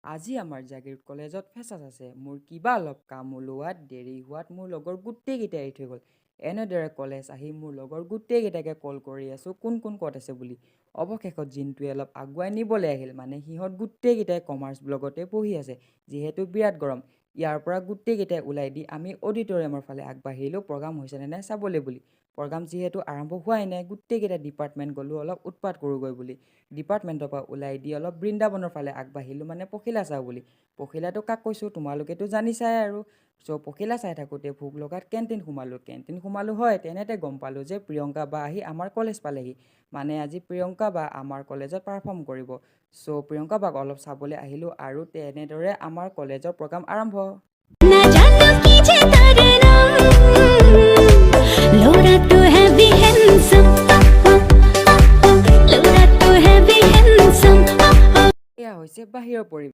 আজি আমাৰ জাগীৰোড কলেজত ফেচাৰ্ছ আছে। মোৰ কিবা অলপ কাম ওলোৱাত দেৰি হোৱাত মোৰ লগৰ গোটেইকেইটাই এৰি থৈ গ'ল। এনেদৰে কলেজ আহি মোৰ লগৰ গোটেইকেইটাকে কল কৰি আছোঁ, কোন কোন ক'ত আছে বুলি। অৱশেষত জিণ্টুৱে অলপ আগুৱাই নিবলৈ আহিল। মানে সিহঁত গোটেইকেইটাই কমাৰ্চ ব্লকতে বহি আছে। যিহেতু বিৰাট গৰম, ইয়াৰ পৰা গোটেইকেইটাই ওলাই দি আমি অডিটৰিয়ামৰ ফালে আগবাঢ়িলোঁ, প্ৰগ্ৰাম হৈছেনে নাই চাবলৈ বুলি। প্ৰগ্ৰাম যিহেতু আৰম্ভ হোৱাই নাই, গোটেইকেইটা ডিপাৰ্টমেণ্ট গ'লোঁ অলপ উৎপাত কৰোঁগৈ বুলি। ডিপাৰ্টমেণ্টৰ পৰা ওলাই দি অলপ বৃন্দাবনৰ ফালে আগবাঢ়িলোঁ, মানে পখিলা চাওঁ বুলি। পখিলাটো কাক কৈছোঁ তোমালোকেতো জানিছাই আৰু। চ' পখিলা চাই থাকোঁতে ভোক লগাত কেণ্টিন সোমালোঁ। কেণ্টিন সোমালোঁ হয়, তেনেতে গম পালোঁ যে প্ৰিয়ংকা বা আহি আমাৰ কলেজ পালেহি। মানে আজি প্ৰিয়ংকা বা আমাৰ কলেজত পাৰফৰ্ম কৰিব। চ' প্ৰিয়ংকা বাক অলপ চাবলৈ আহিলোঁ আৰু তেনেদৰে আমাৰ কলেজৰ প্ৰগ্ৰাম আৰম্ভ। নাজানো কি যে তাৰ নাম, ল'ৰাটো হেভি হেণ্ডচাম, ল'ৰাটো হেভি হেণ্ডচাম। এয়া হৈছে বাহিৰৰ পৰিৱেশ।